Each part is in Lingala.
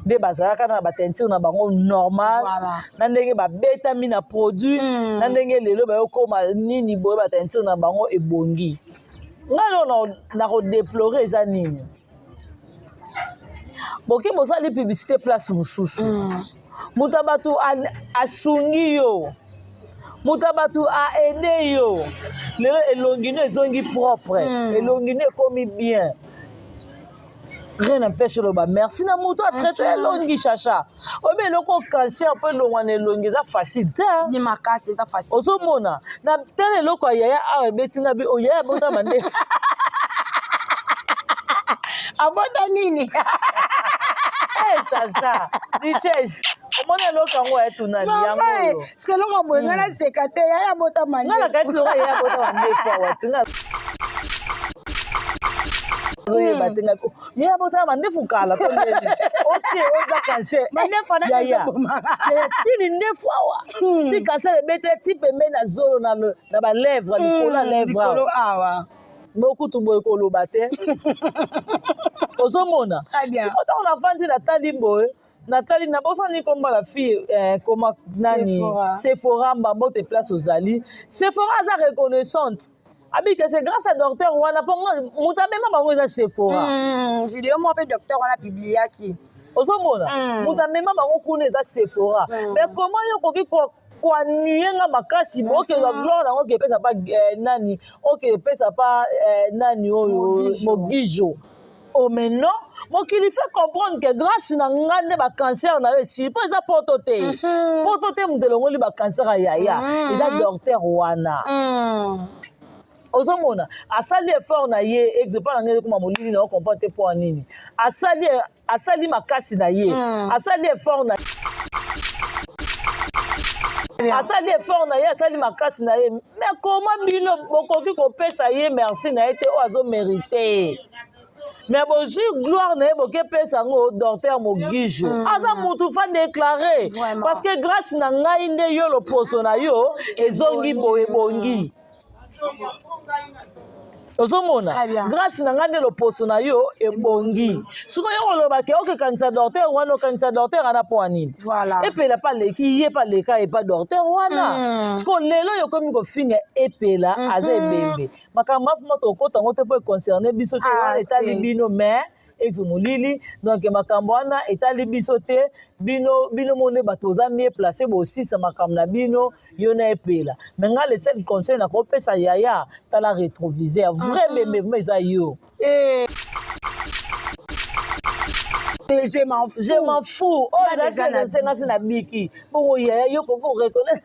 Nde bazalaka na bateinture na bango normal, na ndenge babetami na produit, na ndenge lelo bayokoma nini boye, bateinture na bango ebongi. Ngai lelo na kodéplorer eza nini? Boke bosali publicité place mosusu, moto ya bato asungi yo, moto ya bato aide yo, lelo elongi no ezongi propre, elongi no ekomi bien. Rien n'empêche oloba merci na moto atraite elongi. Chacha, oyebi eloko cancer mpo elongwa na elongi eza facile te. Di makasi, eza facile. Ozomona na tala eloko ya yaya awa ebetinga bi oyo yaya abota mandefu. Abota nini? Eh, Chacha Duchesse, omoni eloko yango ayetunani yango oyo. Sike eloko boye, ngai naseka te. Yaya abota. Nga na kati eloko yaya abota mandefu awa tinga ozoyeba te. Ngai ye abotaka mandefu kala to ndeni ote oza cancer. Mandefu wana Yaya. ezobomaka. Yaya, tili ndefu awa ti cancer ebete ti pembeni na zolo, na balèvre, likolo ya lèvre awa. Likolo awa. Bokutu boye koloba te, ozomona. Très bien. Siko ntango navandi natali boye, natali nabosani komba la fille, koma nani? Sephora. Sephora Mbambote, place ozali Sephora aza reconnaissante, abike c'est grâce à docteur wana mpo moto amema bango eza Sephora. Video moko mpe docteur wana publiaki. Ozomona, moto amema bango kuna eza Sephora. Mais comment yo okoki koannuler nga makasi bo okezwa gloire nango, oke epesa pa nani, oke epesa pa nani oyo? Mogijo. Mogijo. Oh mais non, mokili fait comprendre que grâce na nga nde bacancer na yo esili, mpo eza poto te, poto te moto elongoli bacancer ya yaya, eza docteur wana. Ozomona asali effort na ye, exemple na ngai ekoma molili na ocomprendre te mpo ya nini asali makasi na ye, asali effort na asali effort na ye, asali makasi na ye. Mais koma bino bokoki kopesa ye merci na ye te oyo azomérite, mais bozwi gloire na ye bokepesa yango docteur Mogijo. Aza mutu fa déclaré parce que grâce na ngai nde yo loposo na yo ezongi boye ebongi. Ozomona, grâce na ngai nde loposo na yo ebongi. Soki oyo kolobake okekanisa docteur wana, okanisa docteur wana mpo ya nini? Epela mpe aleki ye mpe aleka epa docteur wana. Siko lelo oyo okomi kofinga Epela, aza ebembe. Makambo afuma tokota yango te mpo econcerne biso te. Wana etali bino, mais ezo molili. Donc makambo wana etali biso te. Bino bino mo nde bato boza mieux placé bosisa makambo na bino, yo na Epela. Mais nga le seul conseil nakopesa yaya, tala rétroviseur, vrai bembe vraiment eza yo. Je m'en fous. Je m'en fous. Oyo ezalaki na ngai na biki bongo yaya, yo koko reconnaître.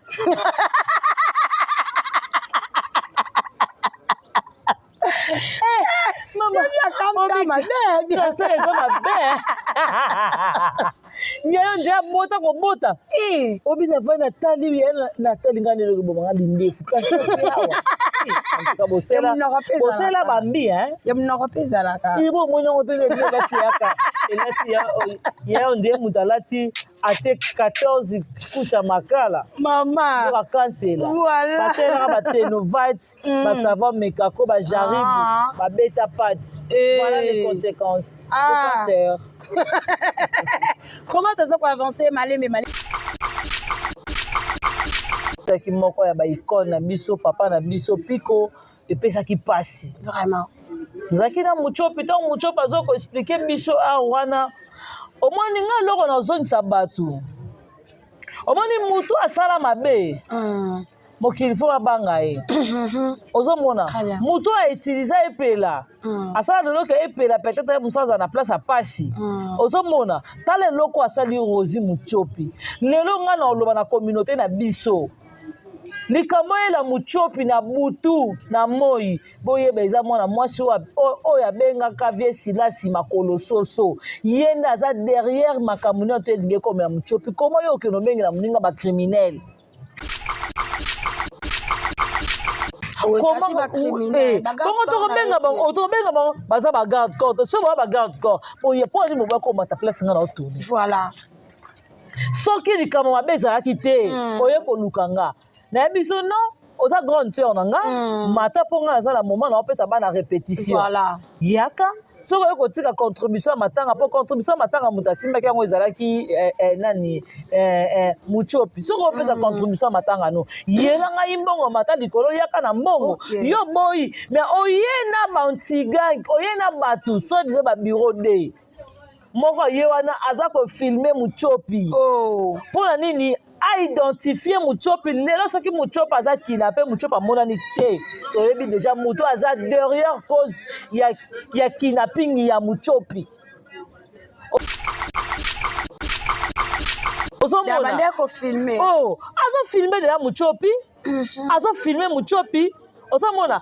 Eza mabe yayo nde abota kobota obina vai natali ye, natali ngai nde eloko ebomanga lindefu kasi awa bosela bambi. Ya monoko mpe ezalaka. Ibo omoni yango te, elati yaka elati yayo nde moto alati atie 14 couche ya makala. Mama. Bakansela baselaka batenovite, basavon mekako, bajaribu, babeta pate. Voilà les conséquences de cancer. Comment toza koavance malembe malembe. Ezalaki moko ya baicone na biso, papa na biso Piko, epesaki mpasi. Vraiment. Ezalaki na Muchopi. Ntango Muchopi aza koexpliquer biso awa wana, omoni ngai eloko nazongisa bato, omoni mutu asala mabe, mokili fo babanga ye. Ozomona motu autiliza Epela, asala lelo ke Epela peut-être mosu aza na place ya pasi. Ozomona, tala eloko asali Rosi Mutiopi. Lelo ngai na oloba na communauté na biso, likambo oyela Mutiopi na butu na moi, boyeba eza mwana mwasi oyo abengaka vie Silasi makolo soso. Ye nde aza derrière makambo nyonso elingi ekomela Mutiopi. Koma yo okende obengela moninga bacriminel. Bongo tokobenga bango, tokobenga bango baza bagarde corps. So baa bagarde corps boye, mpo ani mobo akomata place nga na otourne? Voilà. Soki likambo mabe ezalaki te, oye koluka nga, nayebi so non, oza grande sœur na nga, mata mpo nga naza na moment na opesa bana répétition. Yaka. Soki oye kotika contribution ya matanga, mpo contribution ya matanga moto asimbaki yango ezalaki nani, Muchopi. Soki opesa contribution ya matanga, no yela ngai mbongo mata likolo, yaka na mbongo. Yo boyi, mais oye na bantigang, oye na bato soi-disant babureau de moko ye wana aza kofilmer Muchopi. Mpo na nini aidentifie Muchopi? Lelo soki Muchopi aza kina mpe Muchopi amonani te, toyebi déjà moto aza derrière cause ya kidnapping ya Muchopi. Ozomona bande kofilmer. Oh, azofilmer deja Muchopi, azofilmer Muchopi. Ozomona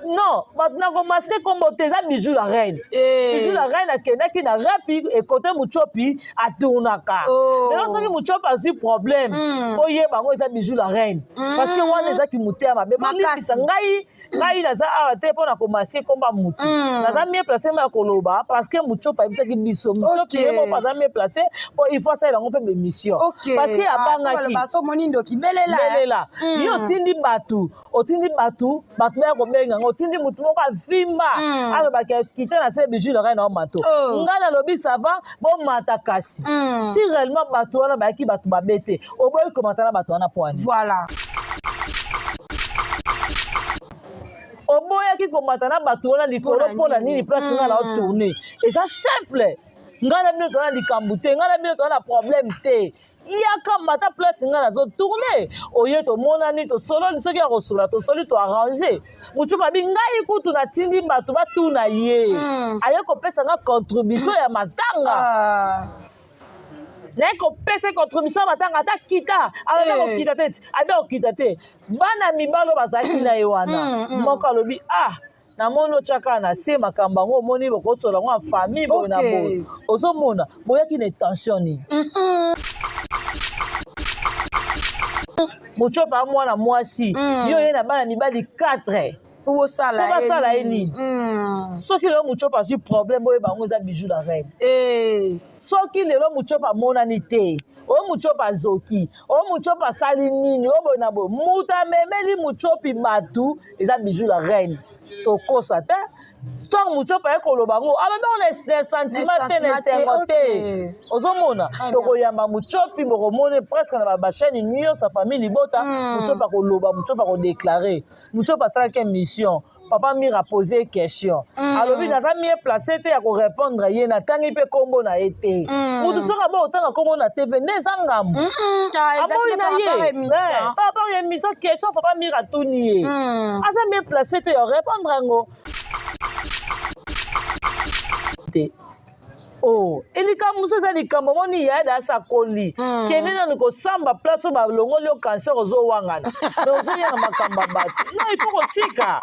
non, bato na komasquer nkombo te, eza Bijou la Reine. Bijou la Reine akendaki na rapi ekote Muchopi atournaka. Lelo soki Muchopi azwi problème, oyeba yango eza Bijou la Reine, parce que wana ezaki motema mabe. Bolimbisa ngai, ngai naza awa te mpo na komasquer komba mutu. Naza mieux placé ma ya koloba parce que Muchopi ayebisaki biso. Muchopi ye moko aza mieux placé mpo il faut asalela yango mpe bémission, parce que abangaki. Basomoni ndoki belela. Belela. Yo otindi bato, otindi bato, bato baya kobenga ngo, otindi motu moko avimba, alobaki kita na se, Bijou la Reine na omato. Ngai nalobi ça va, bomata kasi. Si réellement bato wana bayaki bato mabe te, oboyi komata na bato wana po ani? Voilà. Oboyaki komata na bato wana likolo mpo na nini? Place ngai na otourne eza simple. Ngai na bino toza na likambo te, ngai na bino toza na problème te. Yaka mata place ngai nazotourne. Oye, tomonani, tosololi, soki ya kosolola tosoli, toarrange. Motu babi ngai kutu natindi bato batuna ye. Aye kopesa nga contribution ya matanga. Naye kopesa contribution ya matanga, ata kita alobi akokita te, ti abi akokita te. Bana mibali oyo bazalaki na ye wana, moko alobi: "Ah, namoni otyaka na se makambo yango, omoni bokosola yango ya famille boye na boye." Ozomona boyaki na intention nini? Motiopa mwana mwasi, yo ye na bana mibali 4. Po bosala Po basala ye nini? Soki lelo Mutiopa azwi problème, oyeba yango eza Bijou la Reine. Soki lelo Mutiopa amonani te, oyo Mutiopa azoki, oyo Mutiopa asali nini, oyo boye na boye, moto amemeli Mutiopi bato eza Bijou la Reine. Tokosa te. Ntango Mutiopa aye koloba yango, alobi yango na sentiment te, na esengo te. Ozomona, tokoyamba Mutiopi, bokomona presque na bachaîne nyonso ya famille libota. Mutiopi akoloba, Mutiopi akodéclarer. Mutiopi asalaki émission, papa Mire apose question, alobi naza mieux placé te ya korépondre ye, natangi mpe nkombo na ye te. Mutu soki abo otanga nkombo na TV nde eza ngambo. Aboyi na ye par rapport ya émission, question papa Mire atuni ye, aza mieux placé te ya répondre yango te. Oh, elikambo mosusu eza likambo omoni yada asakoli. Kende nanu kosamba place oyo balongoli yo cancer, ozowangana, mais ozoya na makambo ya bato. Non, il faut kotika.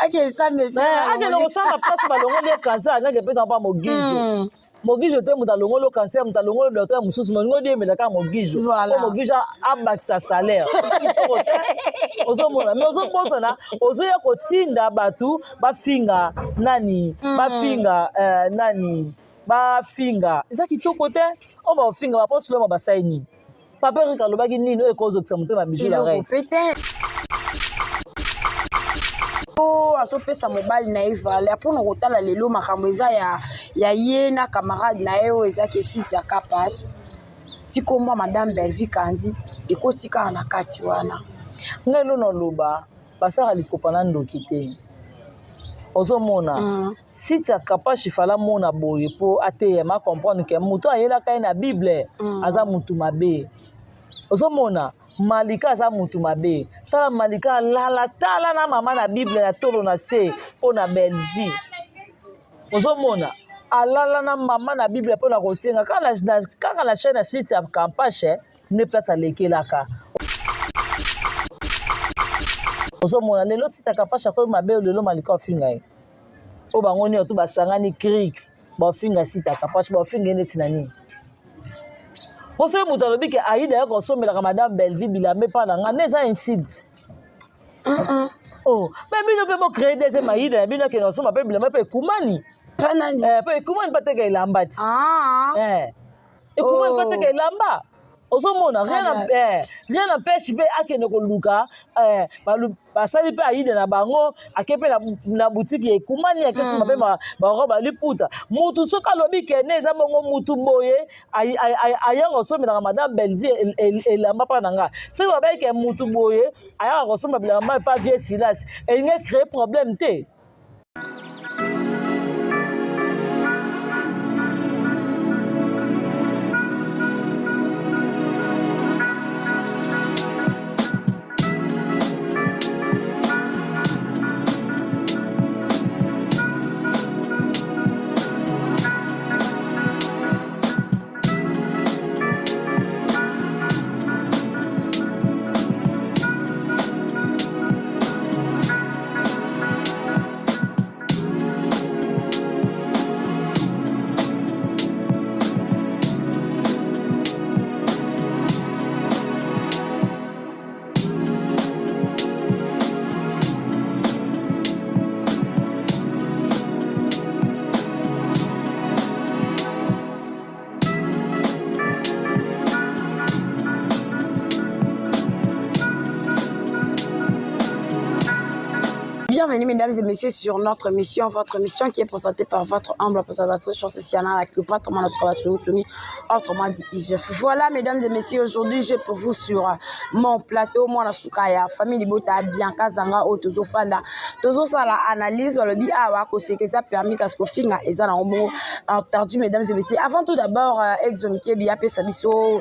Akende kosamba place balongoli ye cancer, angaki epesa mpa Mogijo. Mogijo te moto alongoli yo cancer, moto alongoli docteur mosusu, molingo odiembela kaka Mogijo po Mogijo abakisa salaire. Kitoko te. Ozomona, mais ozobosana, ozoya kotinda bato bafinga nani, bafinga nani, bafinga. Eza kitoko te. Oyo baofinga baposte lomo basali nini? Papa Erik alobaki nini oyo ekozokisa motema Bijou la Reine? Azopesa mobali na ye valeur mpona kotala lelo makambo eza ya ye na camarade na ye oyo ezaki esite ya Kapage. Tikomba madame Bellevue Kandi ekoti kaka na kati wana. Ngai elo naloba, basala likopa na ndoki te. Ozomona, site ya Kapashi, fala mona boye mpo ateyema, comprendre ke moto ayelaka ye na Bible aza motu mabe. Ozomona, Malika aza motu mabe. Tala, Malika alala tala na mama na Bible na tolo na se mpo na Bellevue. Ozomona, alala na mama na Bible mpo na kosenga kaka na chaîne ya site ya Kampashe nde place alekelaka. Ozomona, lelo site ya Kampashe akomi mabe. Lelo Malika ofinga ye, oyo bango nyonso to basangani crik baofinga site ya Kampashe, baofinga ye neti na nini? Po soki moto alobi ke Aida ya kosombelaka madame Bellevue bilamba epa na nga, nde eza insulte. Oh, me bino mpe bocréer deuxième Aida na bino, akende kosomba mpe bilamba mpe ekumani. Mpe ekumani mpe ateka elamba ti. Ekumani mpe ateka elamba. Ozomona, rien n'empêche mpe akende koluka, basali mpe aide na bango, ake mpe na boutique ya ekumani, akesomba mpe barobe ya liputa. Mutu soki alobi kende eza bongo, mutu boye ayaka kosombelaka madame Bellevue elamba mpa na nga, soki babai ke mutu boye ayaka kosomba bilamba epa vieux Silas, elingi créer problème te. Bienvenue mesdames et messieurs sur notre émission, votre émission qui est présentée par votre humble présentatrice Chancessiana, la Cléopâtre, autrement dit IGF. Voilà mesdames et messieurs, aujourd'hui j'ai pour vous sur mon plateau, moi la Soukaya, famille Libota, Bianca Zanga, Otozo Fanda, Tozo Sala analyse, walobi awa, koseke eza permis kasi kofinga eza nango bongo entendu mesdames et messieurs. Avant tout d'abord, Exo Mikebi apesa biso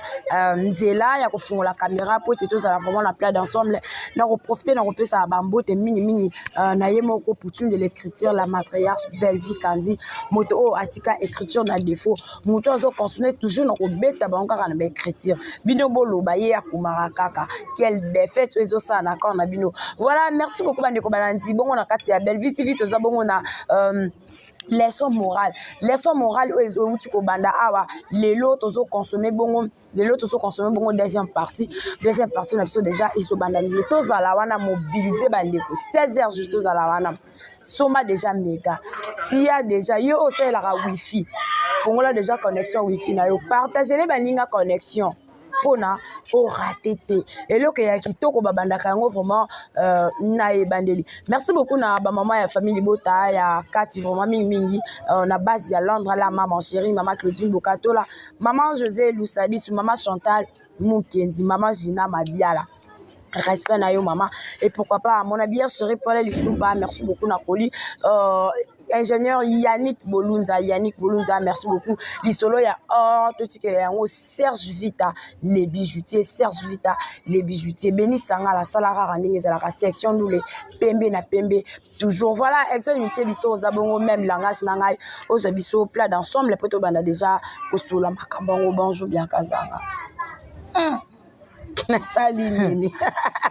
nzela ya kofungola caméra po ete tozala vraiment na plat d'ensemble, na koprofite na kopesa bambote mingimingi na ye moko Poutine de l'écriture, la matriarche Bellevue Kandi, moto oyo atika écriture na défaut, moto azocontinue toujours na kobeta bango kaka na baécriture. Bino boloba ye akomaka kaka quelle défaite oyo ezosala na camp na bino. Voilà, merci beaucoup bandeko balandi bongo na kati ya Bellevue TV. Toza bongo na leçon morale, leçon morale oyo euti kobanda awa lelo. Tozoconsommer bongo lelo, tozoconsommer bongo deuxième partie. Deuxième partie na biso déjà ezobanda lelo. Tozala wana mobiliser bandeko, 16 heures juste tozala wana. Somba déjà méga sia déjà, yo osalelaka wifi, fongola déjà connexion wifi na yo, partagele baninga connexion mpona orater te eloko ya kitoko babandaka yango vraiment na ebandeli. Merci beaucoup na bamama ya famille Libota ya kati, vraiment mingimingi na base ya Londres, la mama chérie, mama Claudine Bokatola, mama José Lusadisu, mama Chantal Mukendi, mama Gina Mabiala, respect na yo mama. Et pourquoi pas mon habilleur chéri Paul Lisumba, merci beaucoup na koli ingénieur Yannick Bolunza, Yannick Bolunza, merci beaucoup. Lisolo ya or totikela yango Serge Vita les bijoutiers, Serge Vita les bijoutiers, Beni Sangala sala kaka ndenge ezalaka, section ndule pembe na pembe toujours. Voilà, Exo Mike, biso oza bongo même langage na ngai, ozwa biso plat d'ensemble po tobanda déjà kosola makambo yango. Bonjour Bianca Zanga. Nasali nini?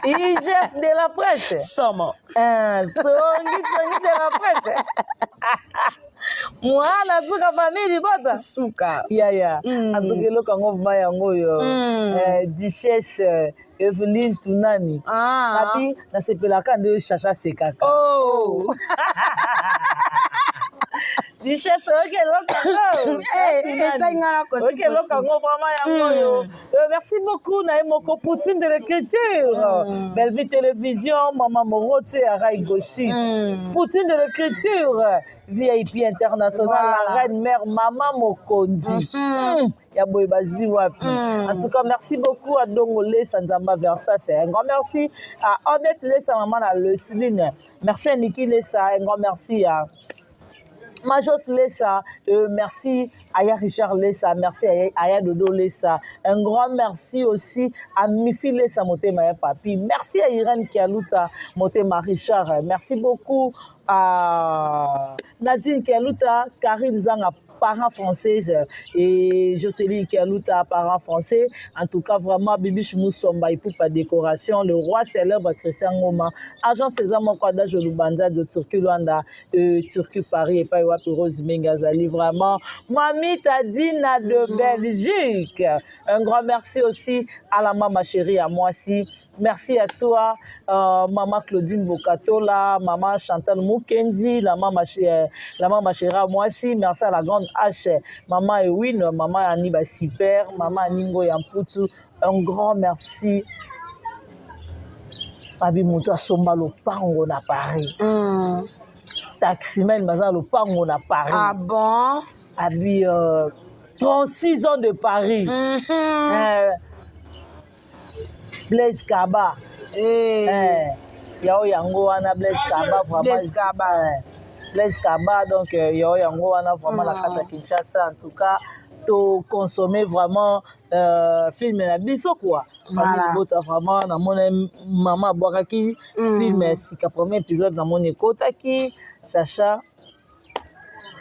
IGF de la presse. Somo. Songi songi de la presse. Mwana suka famille Libota. Suka. Yaya. Atuki eloko yango vraiment yango oyo. Duchesse Eveline Tunani. Abi nasepelaka nde Chacha sekaka. Oh. Duchesse, oyoki eloko yango? Esali nga na Oyoki eloko yango vraiment yango oyo. Merci beaucoup na ye moko Poutine de l'écriture. Bellevue Télévision, Mama Morote Arai Goshi. Poutine de l'écriture, VIP international, la reine mère Mama Mokondi. Ya boye bazwi wapi? En tout cas, merci beaucoup à Dongo Lesa Nzamba Versace. Un grand merci à Odette Lesa, maman à Lesline. Merci à Niki Lesa, un grand merci à Majos Lessa, merci à Aya Richard Lessa, merci à Aya Dodo Lessa. Un grand merci aussi à Mifi Lessa Motema ya Papi. Merci à Irène Kialuta Motema Richard. Merci beaucoup à Nadine Kialuta, Karine Zanga, parent française, et Jocelyne Kialuta, parent français. En tout cas, vraiment, Bibiche Moussomba, Ipupa Décoration, le roi célèbre Christian Ngoma, agent César Mokwada, Jolubanza de Turquie Luanda, Turquie Paris, et pas Wapi Rose Mengazali, vraiment. Mami Mitadina de Belgique. Un grand merci aussi à la maman chérie à moi aussi. Merci à toi, maman Claudine Bokatola, maman Chantal Mukendi, la maman chérie à moi aussi. Merci à la grande H, maman Ewin, maman Annie Super, maman Aningo Yamputu. Un grand merci. Babi moto asomba lopango na Paris. Taximen baza lopango na Paris. Ah bon? Abi 36 ans de Paris. Blaise Kaba. Hey. Yao yango wana Blaise Kaba vraiment. Blaise Kaba. Blaise Kaba, donc yao yango wana vraiment la kata Kinshasa, en tout cas to consommer vraiment film na biso quoi. Voilà. Bota vraiment namoni mama abwakaki film ya sika, premier épisode namoni ekotaki. Chacha,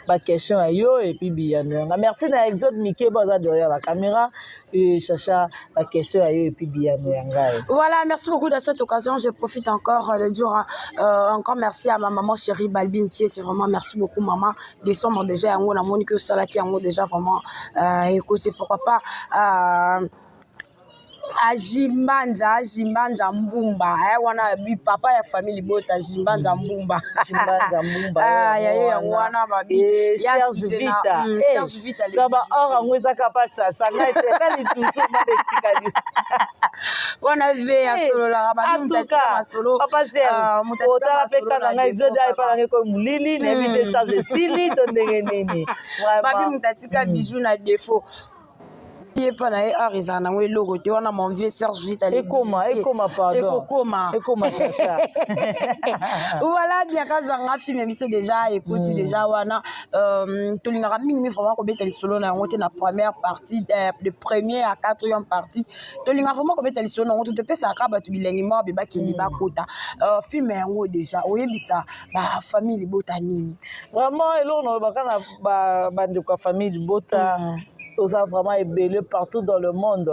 baquestion ya yo et puis biyano yanga. Merci na Exode Mike baza derrière la caméra. Et Chacha, baquestion ya yo et puis biyano ya ngai. Voilà, merci beaucoup de cette occasion. Je profite encore de dire encore merci à ma maman chérie Balbine Thier. C'est vraiment merci beaucoup, maman. Décembre déjà, yango na moni que salaki yango déjà vraiment écoute, c'est pourquoi pas Ajimbanza, Ajimbanza Mbumba, eh, wana bi papa ya famille Libota, Jimbanza Mbumba. Jimbanza Mbumba. Ah, ya yo yango wana babi. Eh, Ya Serge Sutena, Vita. Eh, Serge Vita le kaba bijoutier. Or yango ezaka pa Chacha, ngai te eza litusu mwana etikali. Wana ve asololaka babi En moto tout atika cas, masolo. Papa Serge, Ah, moto atika otala mpe masolo kaka na ngai défaut exode epa kaka. na ngai koyo molili, nayebi te charge esili to ndenge nini. Babi Vraiment. moto atika bijou na défaut, ye mpa na ye or ezala nango eloko te wana, mon vieux Serge Vita le Ekoma, bijoutier. ekoma, pardon. Ekokoma. Ekoma, Chacha. Voilà, bien kazanga film biso déjà ekoti déjà wana. Tolingaka mingi vraiment kobeta lisolo na yango te na première partie, de première à quatrième partie. Tolingaka vraiment kobeta lisolo na yango te, topesaka bato bilengi moko be bakende bakota film yango déjà. Oyebisa bafamille Libota nini? Vraiment, eloko nalobaka na bandeko ya famille Libota, toza vraiment ebele partout dans le monde.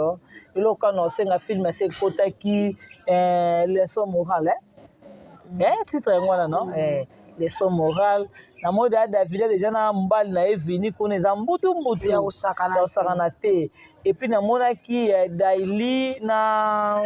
Eloko kaka na osenga, film ase ekotaki, leçon morale, eh? Eh, titre yango wana non, eh, leçon morale. Namoni deya Davide déjà na mobali na ye Vini kuna, eza mbutu mbutu. Ya kosakana ya kosakana te. Et puis namonaki Daili na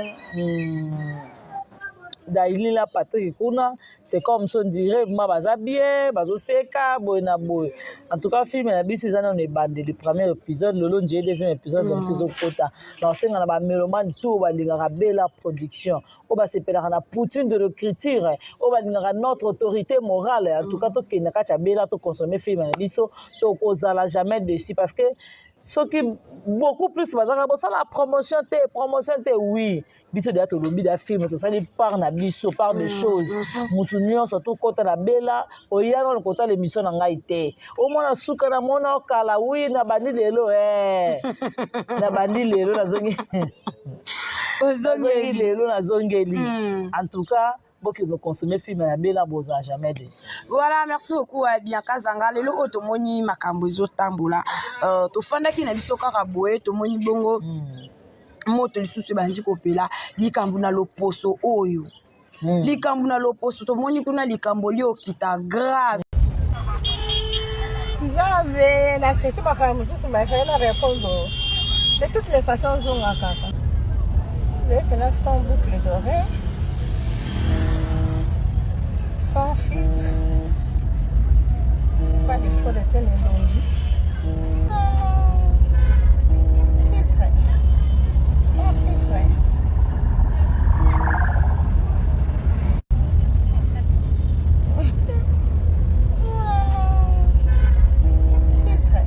Daili na Patrick kuna, c'est comme si on dirait ma baza bien, bazoseka boye na boye. En tout cas, film na biso eza nano ebandeli, premier épisode lelo, nzeye deuxième épisode mosusu ezokota. Naosenga na bamélomane tout balingaka Bela Production, oyo basepelaka na poutine de l'écriture, oyo balingaka notre autorité morale, en tout cas tokende kati ya Bela, toconsommer film na biso, tokozala jamais dessus, parce que soki beaucoup plus bazalaka bosala promotion te, promotion te. Oui, biso deya tolobi da film, tosali part na biso, part de choses. Motu nyonso tokɔta na Bela, oya nano kotala émission na ngai te, omona suka na mona okala. Wi, na bandi lelo, na bandi lelo, nazongi, nazongi lelo, nazongeli. En tout cas, bokende consommer film na Bela, bozala jamais dessus. Voilà, merci beaucoup, Bianca Zanga. Lelo oyo tomoni makambo ezotambola, tofandaki na biso kaka boye, tomoni bongo moto lisusu ebandi kopela, likambo na loposo oyo. Likambo na loposo, tomoni kuna likambo liokita grave. Nzambe, naseki makambo mosusu, mais fallait na répondre. De toutes les façons, ozonga kaka leyepena sans boucle d'oreille, sans filtre, pas de fond de teint, elongi filtre, sans filtre. Filtre,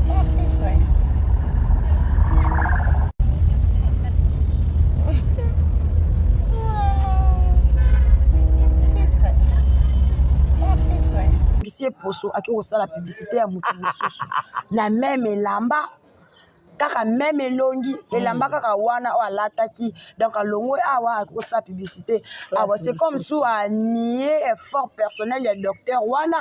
sans filtre. Filtre, sans filtre. Kisi eposo ake kosala publicité ya motu mosusu na même elamba, kaka même elongi, elamba kaka wana oyo alataki. Donc alongwe awa, ake kosala publicité awa. C'est comme si anie effort personnel ya docteur wana,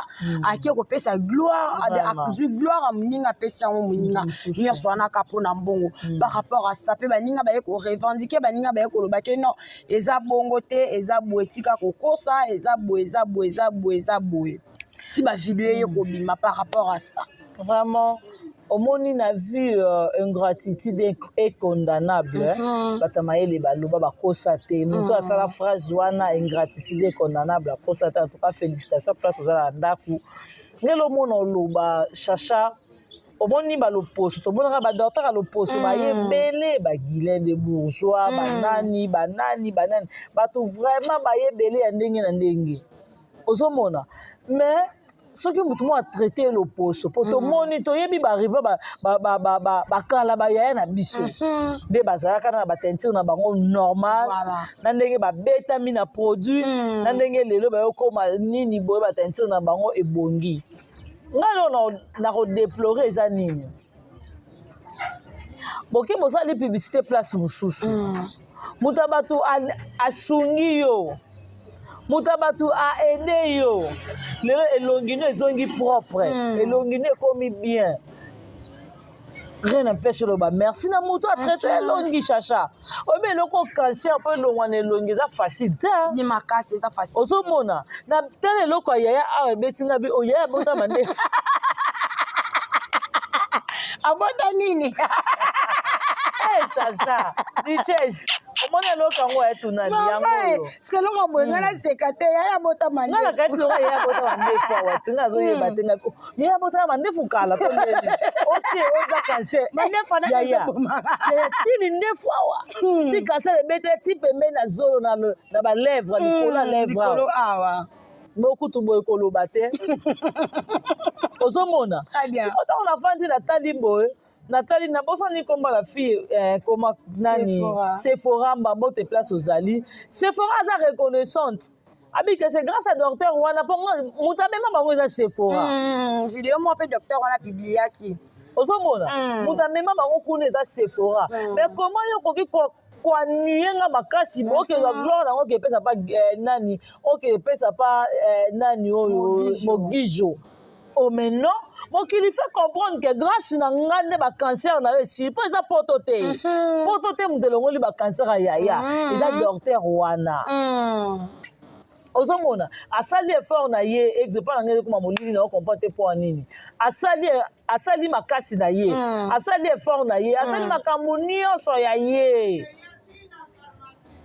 ake kopesa gloire, azwi gloire ya moninga, apesi yango moninga. Mosusu. Nyonso wana kaka mpona mbongo. Par rapport à ça mpe, baninga baye korevendiquer, baninga baye koloba ke non, eza bongo te, eza boye, tika kokosa, eza boye, eza boye, eza boye, eza boye, ti bavideo eye kobima par rapport à ça. Vraiment, omoni na vie ingratitude est condamnable. Bato ya mayele baloba, bakosa te. Moto asala phrase wana, ingratitude est condamnable, akosa te. En tout cas, félicitation. Place oza na ndako, ndenge omona oloba Chacha, omoni baloposo, tomonaka badocteur ya loposo bayebele, baguilain de bourgeois, banani banani banani, bato vraiment bayebele ya ndenge na ndenge ozomona. Mais soki motu moko atraite loposo, mpo tomoni, toyebi baarrive, bakala, bayaya na biso nde bazalaka na bateinture na bango normal, na ndenge babetami na produit, na ndenge lelo bayokoma nini boye, bateinture na bango ebongi. Ngai lelo na kodéplorer eza nini? Boke bosali publicité place mosusu, moto ya bato asungi yo, moto ya bato aide yo, lelo elongi no ezongi propre, elongi no ekomi bien, rien n'empêche oloba merci na moto atraite elongi. Chacha, oyebi eloko cancer mpo elongwa na elongi eza facile te. Di makasi, eza facile. Ozomona na tala eloko ya yaya awa ebeti nga bi oyo, yaya abota mandefu. Abota nini? Eh, Chacha Duchesse, omoni eloko yango ayetunani yango oyo. Sike eloko boye, ngai naseka te. Yaya abota. Nga na kati longa, yaya abota mandefu awa ti nga azoyeba te. Nga yaya abota mandefu kala to ndeni otie oza cancer? Mandefu wana Yaya. ezobomaka. Yaya tini ndefu awa ti cancer ebete ti pembeni na zolo, na balèvre, likolo ya lèvre awa. Likolo awa. Bokutu boye koloba te, ozomona. Très bien. Siko ntango nafandi, natali boye, natali, nabosani komba la fille, koma nani? Sephora. Sephora Mbambote, place ozali Sephora, aza reconnaissante, abike c'est grâce à docteur wana, mpo moto amema bango eza Sephora. Video moko mpe docteur wana publiaki. Ozomona, moto amema bango kuna eza Sephora. Mais comment yo okoki koannuler nga makasi bo okezwa gloire nango, oke epesa pa nani, oke epesa pa nani oyo? Mogijo. Mogijo. Oh, mais non, mokili fait comprendre que grâce na nga nde bacancer na yo esili, mpo eza poto te, poto te moto elongoli bacancer ya yaya, eza docteur wana. Ozomona asali effort na ye, exemple na ngai ekoma molili na ocomprendre te mpo ya nini asali, asali makasi na ye, asali effort na ye, asali makambo nyonso ya ye,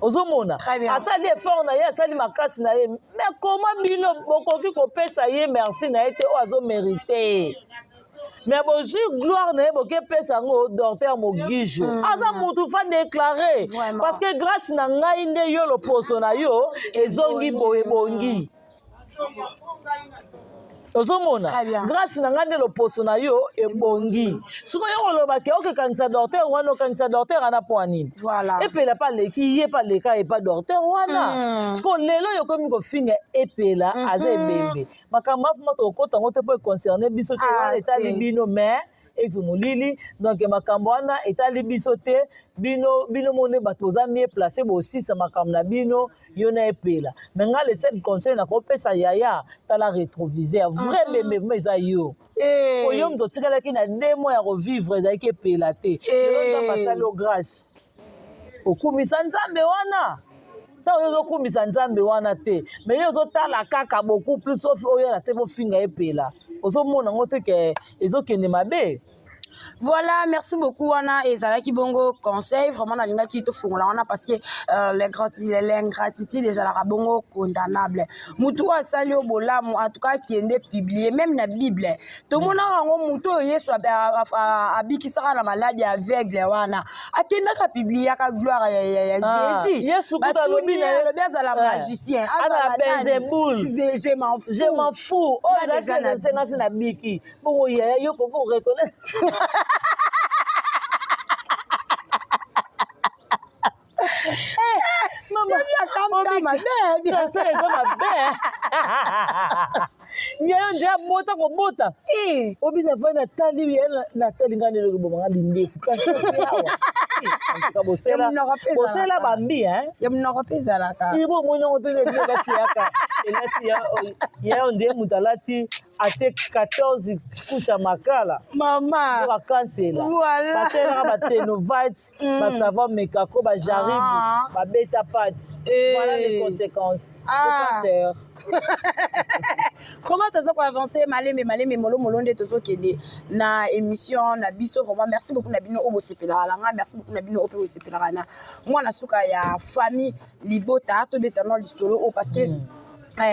ozomona. Très bien. Asali effort na ye, asali makasi na ye, mais koma bino bokoki kopesa ye merci na ye te oyo azomérite? Mais bozwi gloire na ye, bokepesa yango docteur Mogijo. Aza mutu fa déclaré. Vraiment. Parce que grâce na ngai nde yo loposo na yo ezongi boye, ebongi, ozomona. Très bien. Grâce na ngai nde loposo na yo ebongi. Soki oyo kolobake okekanisa docteur wana, okanisa docteur wana mpo ya nini? Voilà. Epela mpe aleki ye, mpe aleka epa docteur wana. Siko lelo oyo okomi kofinga Epela, aza ebembe. Makambo afuma tokokota yango te mpo econcerne biso te. Ah, wana etali te. bino, mais ezo molili, donc makambo wana etali biso te. Bino, bino mone bato boza mieux placé, bosisa makambo na bino, yo na Epela. Mais nga, le seul conseil nakopesa yaya, tala rétroviseur, vrai mbembe vraiment eza yo. Eh. Oyo moto otikalaki na 2 mois ya kovivre ezalaki Epela te. Lelo Nzambe asali yo grâce, okumisa Nzambe wana. Ntango yo ozokumisa Nzambe wana te, mais yo ozotala kaka beaucoup plus oyo na te, bofinga Epela, ozomona yango te ke ezokende mabe. Voilà, merci beaucoup. Wana ezalaki bongo conseil vraiment nalingaki tofungola wana, parce que l'ingratitude ezalaka bongo condamnable. Mutu oyo asali yo bolamu, en tout cas akende publier. Même na Bible tomonaka yango, mutu oyo Yesu abikisaka na maladi ya aveugle wana, akendaka publiaka gloire ya Ah, Jésus. Yesu kuta alobi na ye- alobi azala Eh. magicien, azala azala nani. Belzebul. Je m'en fous. Je m'en fous, oyo Nga déjà ezalaki esengasi na biki bongo. Yaya, yo koko reconnaître. Mabe. Cancer eza mabe. Yayo nde abota kobota. Obi navai, natali ye, natali ngai nde eloko ebomanga lindefu, cancer awa. Bosela Ya monoko mpe bosela ezalaka. bambi, hein. Ya monoko mpe ezalaka. Ibo omoni yango te, batiaka. Elati ya yo nde moto alati atie 14 couche ya makala. Mama. Bakansela. Voilà. Batelaka batenovite, basavon mekako, bajaribu, babeta pate. Voilà les conséquences. Ah. Le cancer. Vraiment toza koavance malembe malembe, molomolo nde tozokende na émission na biso. Vraiment merci beaucoup na bino oyo bosepelaka na nga, merci beaucoup na bino oyo mpe bosepelaka na mwana suka ya famille libota. Tobeta no lisolo oyo parce que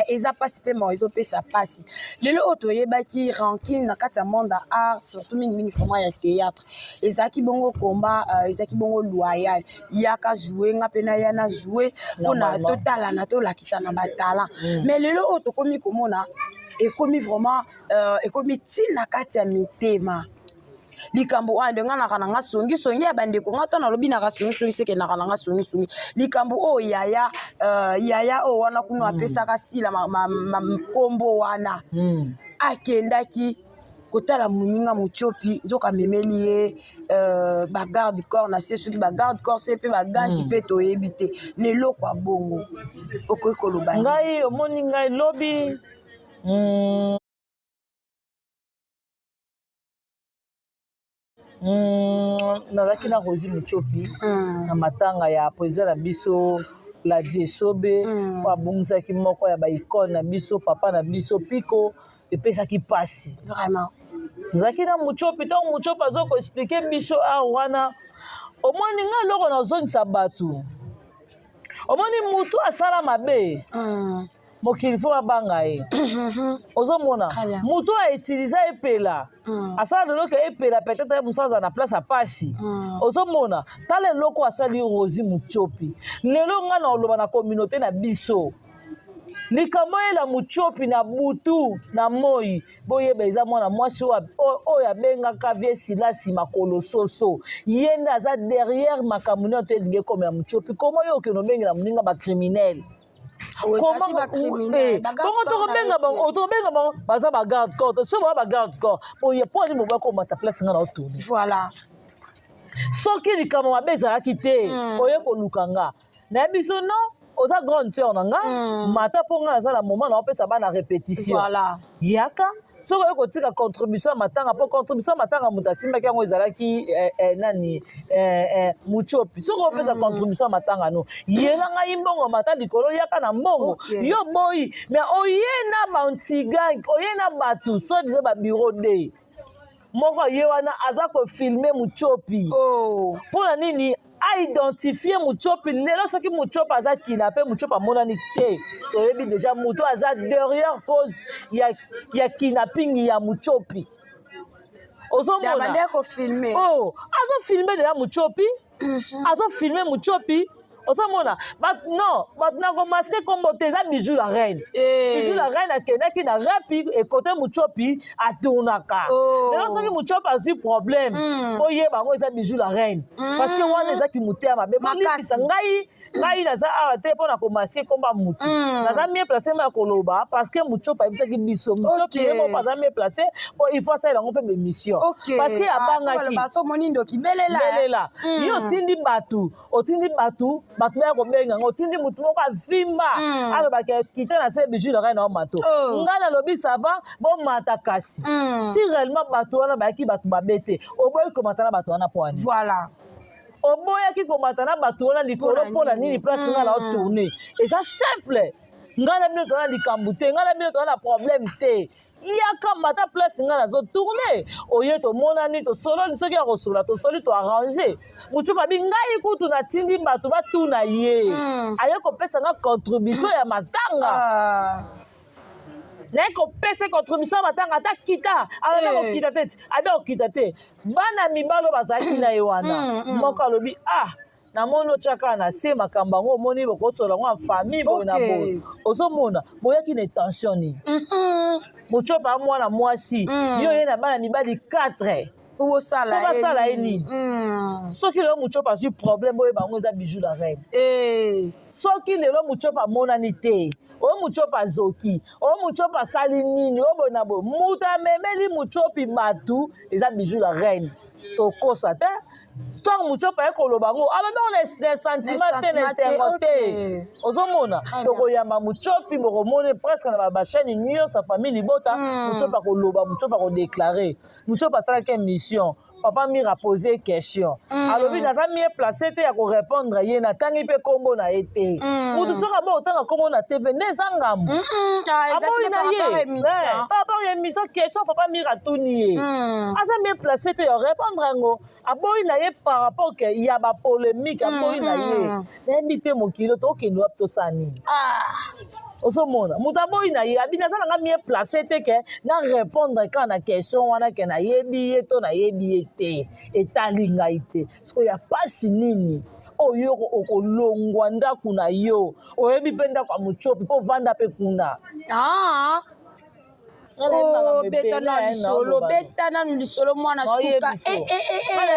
eza mpasi mpe mawa, ezopesa mpasi. Lelo oyo toyebaki rancune na kati ya monde ya art, surtout mingimingi vraiment ya théâtre. Ezalaki bongo komba, ezalaki bongo loyal, yaka joue, nga mpe naya na joue mpona Normalement. totalana, tolakisa na batalent. Mais lelo oyo tokomi komona ekomi vraiment ekomi ntina kati ya mitema. Likambo wana nde nga naka na nga songisongi ya bandeko nga to nalobi naka songisongi, seke naka na nga songisongi. Likambo oyo yaya, yaya oyo wana kuna apesaka sila nkombo wana, akendaki kotala moninga Mutiopi, nzoka amemeli ye bagarde corps na se, soki bagarde corps se mpe baganki mpe toyebi te. Na eloko ya bongo okoki koloba nini? Ngai omoni, ngai lobi nazalaki na Rosi Mutiopi na matanga ya président na biso Ladi Esobe, oyo abungisaki moko ya baicône na biso, papa na biso Piko. Epesaki mpasi. Vraiment. Nazalaki na Mutiopi. Ntango Mutiopi aza koexpliquer biso awa wana, omoni ngai eloko nazongisa bato, omoni mutu asala mabe, mokili fo babanga ye. Ozomona? Très bien. Mutu autiliza epela, asala lelo ke epela, peut-être mosu aza na place ya pasi. Ozomona, tala eloko asali Rosi Mutiopi. Lelo ngai na oloba na communauté na biso, likambo oyela Mutiopi na butu na moi, boyeba eza mwana mwasi oyo abengaka vie Silasi makolo soso. Ye nde aza derrière makambo nyonso elingi ekomela Mutiopi. Koma yo okende obengela moninga bacriminel? Ozalaki bacriminel? Bongo tokobenga bango, tokobenga bango baza bagarde corps. So baa bagarde corps boye, mpo ani mobo akomata place nga na otourne? Voilà. Soki likambo mabe ezalaki te, oye koluka nga, nayebi so non, oza grande sœur na nga, mata, mpo nga naza na moment na opesa bana répétition. Voilà. Yaka, soki oye kotika contribution ya matanga, mpo contribution ya matanga moto asimbaki yango ezalaki nani, Mutiopi. Soki opesa contribution ya matanga, no yela ngai mbongo, mata likolo, yaka na mbongo. Yo boyi, mais oye na bantigang, oye na bato soit disant babureau de moko ye wana aza kofilmer Mutiopi. Oh. Mpona nini aidentifie Mutiopi? Lelo soki Mutiopi aza kina mpe Mutiopi amonani te, toyebi déjà moto aza derrière cause ya kidnapping ya Mutiopi. Ozomona? Bande kofilmer. Oh, azofilmer deja Mutiopi, azofilmer Mutiopi. Ozomona? Non, bato na komasquer kombo te, eza Bijou la Reine. Eh. Bijou la Reine akendaki na rapi ekote Mutiopi atournaka. Oh. Lelo soki Mutiopi azwi problème, oyeba yango eza Bijou la Reine, parce que wana ezaki motema mabe. Makasi. Bolimbisa ngai, ngai naza awa te mpo na komasquer komba mutu. Naza mieux placé ma ya koloba parce que Mutiopi ayebisaki biso. Mutiopi ye moko aza mieux placé po il faut asalela yango mpe bémission, parce que abangaki. Baso omoni ndoki belela. Belela. Yo otindi bato, otindi bato, bato baya kobenga ngo, otindi motu moko avimba, alobaki kita na se, Bijou na ngai na omato. Oh. Ngai nalobi ça va, bomata kasi. Si réellement bato wana bayaki bato mabe te, oboyi komata na bato wana mpo ani? Voilà. Oboyaki komata na bato wana likolo Mpona mpo na nini? nini? Place ngai na otourne eza simple. Ngai na bino toza na likambo te, ngai na bino toza na problème te. Yaka mata place ngai nazotourne, oye tomonani, tosololi, soki ya kosola tosoli, toarrange. Motu babi ngai kutu natindi bato batuna ye, aye kopesa nga contribution ya matanga. Ah. Naye kopesa contribution ya matanga, ata kita alobi Eh. kokita te, ti abi akokita te. Bana mibali oyo bazalaki na ye wana, moko alobi: "Ah, namoni otya kaka na se makambo yango, omoni bokosola yango ya famille boye na boye." Ozomona, boyaki na intention nini? Motiopa mwana mwasi, yo ye na bana mibali 4. Po bosala Po basala ye nini? Soki lelo Mutiopa azwi problème, oyeba yango eza Bijou la Reine. Soki lelo Mutiopa amonani te, oyo Mutiopa azoki, oyo Mutiopa asali nini, oyo boye na boye, moto amemeli Mutiopi bato eza Bijou la Reine. Tokosa te. Ntango Mutiopi aye koloba yango, alobi yango na sentiment te, na esengo te. Ozomona, tokoyamba Mutiopi, bokomona presque na bachaîne nyonso ya famille libota. Mutiopi akoloba, Mutiopi akodéclarer. Mutiopi asalaki émission, papa Mire apose question, alobi naza mieux placé te ya korépondre ye, natangi mpe nkombo na ye te. Mutu soki abo otanga nkombo na TV nde eza ngambo. Aboyi na ye par rapport ya émission, question papa Mire atuni ye, aza mieux placé te ya répondre yango, aboyi na ye par rapport ke ya bapolémique, aboyi na ye. Nayebi te mokili tokende wapi, tosala nini. Ozomona, moto aboyi na ye, abi naza nanga mieux placé te ke na répondre kaka na question wana, ke nayebi ye to nayebi ye te, etali ngai te. Sikoyo ya pasi nini oyo okolongwa ndako na yo, oyebi mpe ndako ya Mutiopi mpo ovanda mpe kuna? Beta na lisolo, beta nanu lisolo, mwana suka.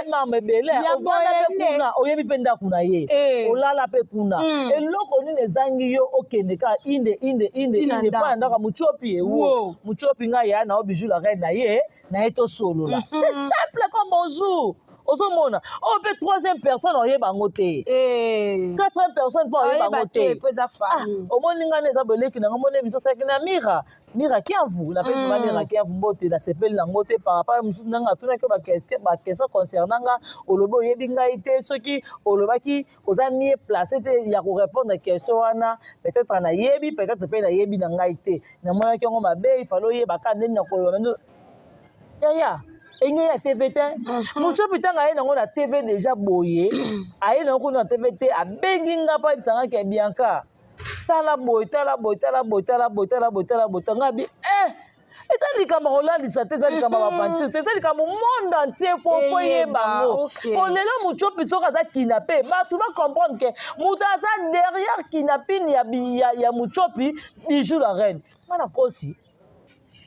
Makambo ebele, ovanda mpe kuna, oyebi mpe ndako na ye, olala mpe kuna. Eloko nini ezangi yo okende kaka inde inde inde inde mpo na ndako ya Mutiopi? Ewo Mutiopi, ngai ya nao Bijou la reine na ye na ye, tosolola, c'est simple comme bonjour. Ozomona, oyo mpe troisième personne oyeba yango te, quatrième personne mpo oyeba yango te. Omoni, ngai eza boleki nango, omoni biso osalaki na Mira, Mira Kiamvu, napesi mm. Mira Kiamvu mbote. Nasepeli nango te par rapport mosusu ndenge atunaki baquestion concernant nga. Olobi oyebi ngai te. Soki olobaki oza mieux placé te ya korépondre question wana, peut-être nayebi, peut-être mpe nayebi na ngai te, namonaki yango mabe. Ifale oyeba ka ndeni na koloba yaya enge ya TV te. Mutiopi ntango aye nango na TV déjà boye, aye nango kuna na TV te, abengi nga mpo ayebisanga ke Bianca, tala boye, tala boye, tala boye, tala boye, tala boye, tala boye. Tanga bi eh, eza likambo kolalisa te, eza likambo ya baventure te, eza likambo monde entier po yeba yango. Po lelo Mutiopi soki aza kidnappé, bato bacomprendre ke moto aza derrière kidnapping ya Mutiopi, Bijou la reine. Nga na kosi?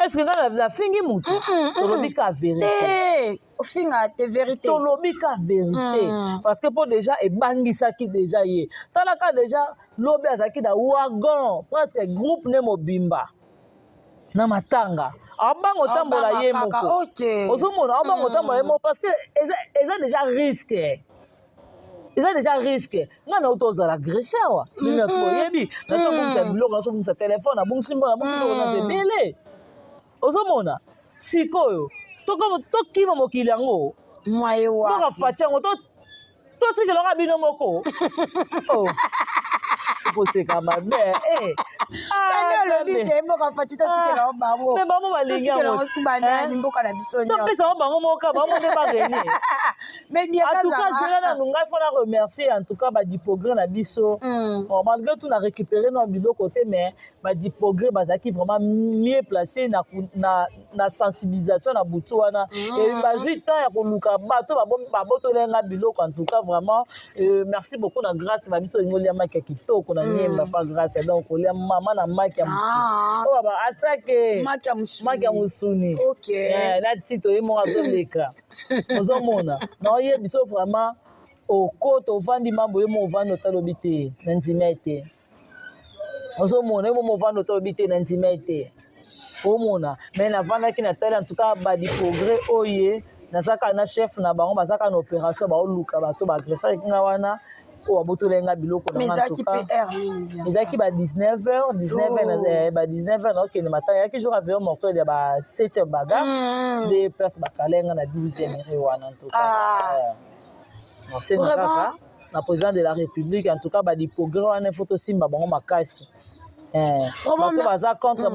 Est ce que nga nafingi motu? Tolobi ka vérité. Ofinga te, vérité. Tolobi ka vérité, parce que mpo déjà ebangisaki déjà ye. Talaka déjà lobi azalaki na wagon, presque groupe ne mobimba na matanga, abanga otambola ye moko. Ozomona, abanga otambola ye moko parce que eza déjà risque, eza déjà risque. Ngai na uta ozala agressé awa nini, oyebi, nazobungisa biloko, nazobungisa telefone, nabungisi mbongo, nabungisi biloko nazo ebele. Ozomona sikoyo, tokima mokili yango. Mwaye. Mboka faci yango totikelaka bino moko. Koseka mabe. Tani olobi te mboka faci totikela bango. Me bango balingi. Yango su banani, mboka na biso nyonso. Topesa yango bango moko, bango nde barenie. Mais bien. En tout cas, zela nanu, ngai fona remercier en tout cas badiprogrès na biso. Bon, malgré tout na récupéré na biloko te, mais badiprogrès bazalaki vraiment mieux placé na sensibilisation na butu wana et bazwi temps ya koluka bato babotolenga biloko. En tout cas vraiment, merci beaucoup na grâce babiso. Olingi olia maki ya kitoko na niemba pa grâce, donc olia mama na maki ya mosuni oyo baba asake. Maki ya mosuni na tito ye moko azoleka. Ozomona, naoyebi biso vraiment, okota ovandi mambo ye mo ovandi, otalobi te na ndima ete ozomona ye mo ovandi, otalobi te na ndima ete omona. Mais navandaki na tali, en tout cas badiprogrès oyo naza kaka na chef na bango, baza kaka na opération, baoluka bato baagressaki nga wana, oyo babotolaki nga biloko. Ezalaki ba 19 heures, 19, ba 19 heures naokende matanga. Eyaki jour ya veillée mortuaire ya ba 7e bagarre nde place bakale nga na 12e rue wana. En tout cas nasenga kaka na président de la République, en tout cas badiprogrès wana il faut tosimba bango makasi. Bato baza contre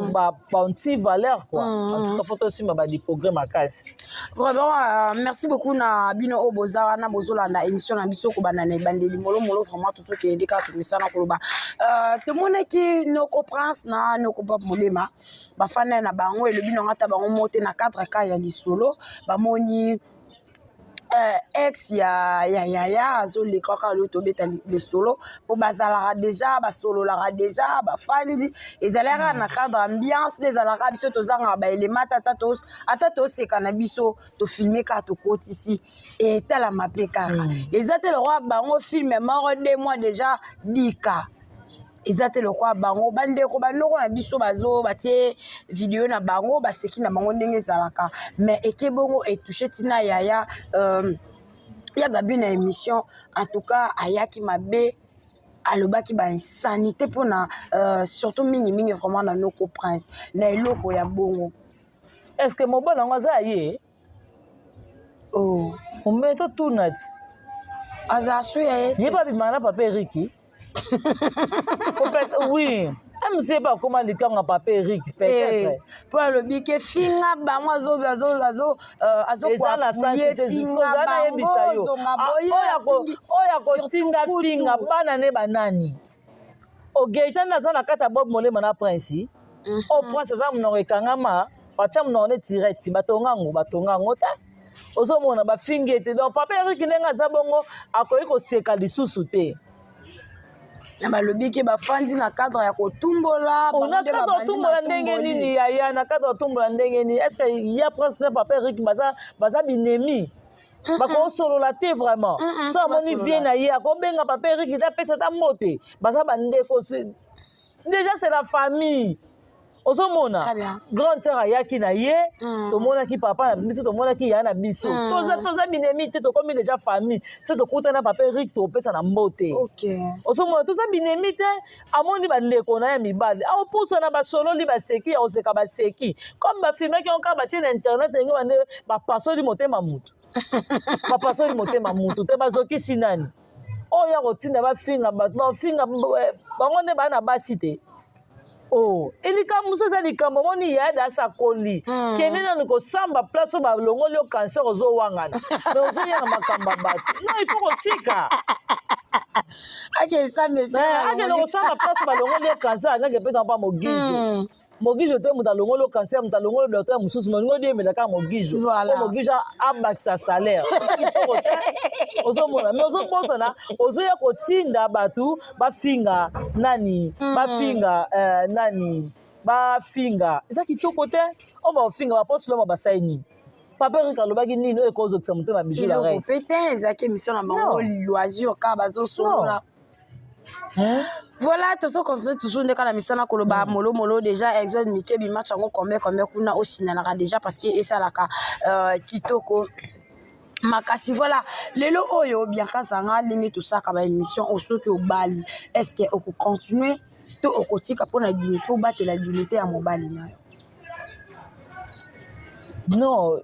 baanti valeur quoi. En tout cas faut tosimba badiprogrès makasi. Vraiment, merci beaucoup na bino oyo boza wana, bozolanda émission na biso kobanda na ebandeli molomolo. Vraiment tozokende kaka, tomesana koloba. Tomonaki noko Prince na noko Bob Molema bafanda na bango, elobi nanga ata bango mo te na cadre ka ya lisolo. Bamoni ex ya yaya azoleka kaka lelo, tobeta lisolo mpo bazalaka déjà, basololaka déjà, bafandi, ezalaka na cadre ambiance nde ezalaka. Biso tozangaka baelema ata toseka na biso, tofilme kaka, tokotisi, etalama mpe kaka. Eza te lokwa bango film moko 2 mois déjà dika, eza te lokwa bango bandeko bandoko na biso bazo batie video na bango, baseki na bango ndenge ezalaka. Mais eke bongo etouche ntina yaya. Ya Gabi na émission, en tout cas ayaki mabe, alobaki bainsanité mpona surtout mingimingi vraiment na noko Prince na eloko ya bongo. Est ce que mobali yango aza ye? Oh. Ombe totuna ti. Aza su ya ye. Ye babimaka na papa Eriki, oui, mc ye bakóma likango ya papa Erik peut-être. Mpo alobi ke finga bango, eza na azokofinga bango, zonga boye. Oyo akotinda finga bana ne banani ogeita nde aza na kati ya Bob Molema na Prince. Oyo Prince aza monoko ekangama, batya monoko nde tireti, batonga yango, batonga yango te. Ozomona bafingi ete donc papa Erik ndenge aza bongo akoki koseka lisusu te. Na balobi ke bafandi na cadre ya kotumbola. Na cadre kotumbola ndenge nini, yaya? Na cadre kotumbola ndenge nini? Est ce que ya Prince na papa Erik baza binemi, bakosolola te vraiment? So amoni vie na ye, akobenga papa Erik te, apesa ata mbote. Baza bandeko déjà, c'est la famille. Ozomona grande sœur ayaki na ye, tomonaki papa na biso, tomonaki ya na biso. Toza binemi te, tokomi déjà famille. So tokutana papa Erik, topesa na mbote. Ozomona toza binemi te. Amoni bandeko na ye mibali, aopusana, basololi, baseki ya koseka, baseki comme bafilmaki yango kaka, batie na internet ndenge bande bapasoli motema mutu, bapasoli motema mutu te. Bazokisi nani oyo ya kotinda bafinga bato? Bafinga bango nde baa na basi te. Oh, likambo mosusu eza likambo omoni yada asakoli. Kende nanu kosamba place oyo balongoli yo cancer, ozowangana, mais ozoya na makambo ya bato. Non, il faut kotika. Akende kosamba place balongoli ye cancer, angaki epesa mpa Mogijo. Mogijo te moto alongoli yo cancer, moto alongoli docteur mosusu, molingo odiembela kaka Mogijo po Mogijo abakisa salaire. Kitoko te. Ozomona, mais ozobosana, ozoya kotinda bato bafinga nani, bafinga nani, bafinga. Eza kitoko te. Oyo baofinga baposte lomo basali nini? Papa Erik alobaki nini oyo ekozokisa motema Bijou la reine? Pe te, ezalaki émission na bango, loisir kaka, bazosolola. Voilà, tozo continuer toujours nde kaka na misala koloba molomolo. Déjà exode mike bimatch yango combien combien kuna osignalaka déjà, parce que esalaka kitoko makasi. Voilà, lelo oyo Bianca Zanga, ndenge tosalaka baémission oyo, soki obali, est ce que okocontinue to okotika mpona dignité, obatela dignité ya mobali na yo? Non,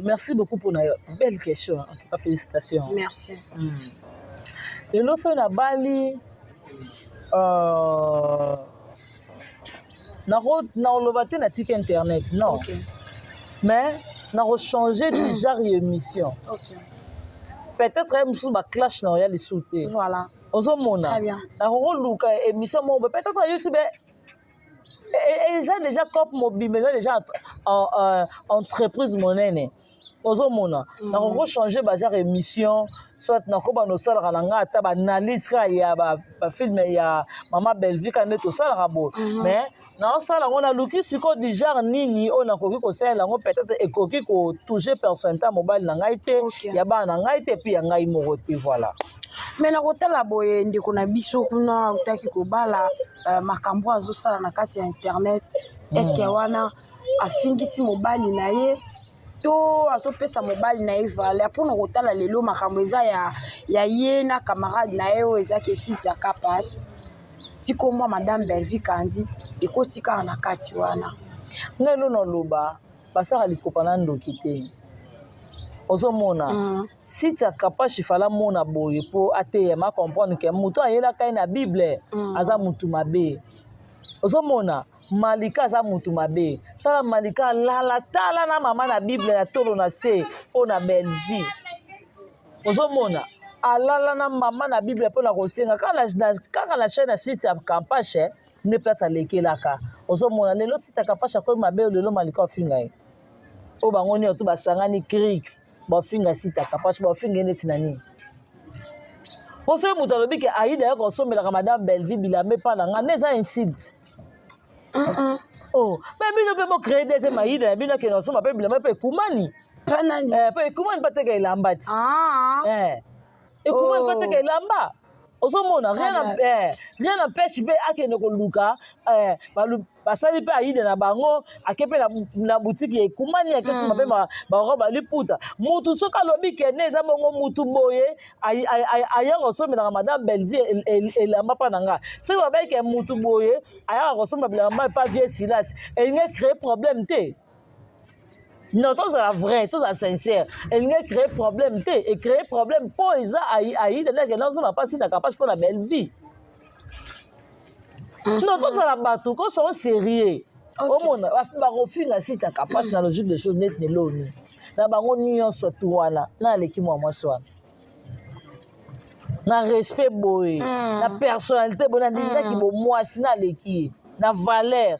merci beaucoup pour la belle question. En tout cas, félicitations. Merci. Lelo soki nabali, nakoloba te natiki internet, non, mais nakochanger du genre ya émission. Peut-être ye mosusu baclash na oya lisusu te. Ozomona, nakokoluka émission moko peut-être na YouTube. Eza déjà cope mobimba, eza déjà entreprise monene. Ozomona, nakoki kochanger bagenre émission, soit nakobanda osalaka na ngai ata baanalyse kaka ya bafilm ya mama Bellevue kaka nde tosalaka boye. Mais naosala yango, naluki sikoyo du genre nini oyo nakoki kosalela yango, peut-être ekoki kotouche personnalité ya mobali na ngai te, ya bana na ngai te, puis ya ngai moko te. Voilà. Mais na kotala boye, ndeko na biso kuna autaki kobala, makambo azosala na kati ya internet, est-ce wana afingisi mobali na ye to azopesa mobali na ye valeur? Mpona kotala lelo makambo eza ya ye na camarade na ye oyo ezaki esite ya Kapage, tikomba madame Bellevue Kandi ekoti kaka na kati wana. Ngai elo naloba, basala likopa na ndoki te. Ozomona, site ya Kapashi, fala mona boye mpo ateyema, comprendre ke moto ayelaka ye na Bible aza motu mabe. Ozomona Malika aza motu mabe. Tala Malika alala, tala na mama na Bible na tolo na se mpo na Bellevue. Ozomona alala na mama na Bible mpo na kosenga kaka na chaîne ya site ya Kampashe nde place alekelaka. Ozomona lelo site ya Kampashe akomi mabe. Lelo Malika ofinga ye, oyo bango nyonso to basangani krik bafinga site ya Kampashe, bafinga ye neti na nini? Mpo soki moto alobi ke Aida ye kosombelaka madame Bellevue bilamba epa na nga nde eza insulte. Oh, mais bino mpe bocréer deuxième Aida na bino, akende kosomba mpe bilamba mpe ekumani. Mpa nani? Mpe ekumani mpe ateka elamba ti. Ekumani mpe ateka elamba. Ozomona, rien n'empêche mpe akende koluka, basali mpe aide na bango, ake mpe na boutique ya ekumani, akesomba mpe barobe aliputa. Mutu soki alobi kende, eza bongo. Mutu boye aya kosombelaka Madame Bellevue elamba mpa na nga. Soki babaki mutu boye ayaka kosomba bilamba epa vieux Silas, elingi créer problème te. Non, tozala vrai, tozala sincère, elingi créer problème te. Ecréer problème mpo eza aide ndenge nazomba mpasi na Kapage mpo na Bellevue. Non, tozala bato koso sérieux. Omona, bakofinga sita Kapage na logique des choses neti neloni na bango nyonso tu wana na aleki mwa mwasi wana na respect boye, na personnalité boye, na ndingaki bomwasi, na aleki ye na valeur.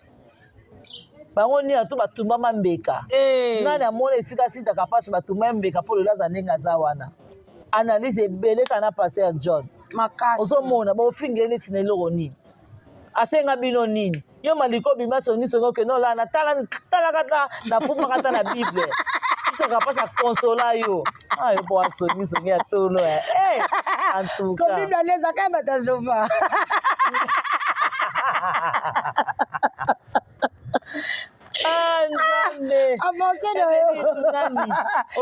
Bango nini to batumbama mbeka. Nani amona esika sitaka mpasi batumba mbeka mpo lelo aza ndenge aza wana? Analyse ebele kaka na pasteur John. Makasi. Ozomona, bofingeli neti na eloko nini? Asenga bino nini? Yo maliko bima songisongi, okende olala, talaka ta nafumaka ta na Bible. Sitaka mpasi akonsola yo. Ah, yo mpo asongisongi ya solo. En tout cas, Bible ane ezaka ya bato ya Jova. Ah, Nzambe! Avance na yo.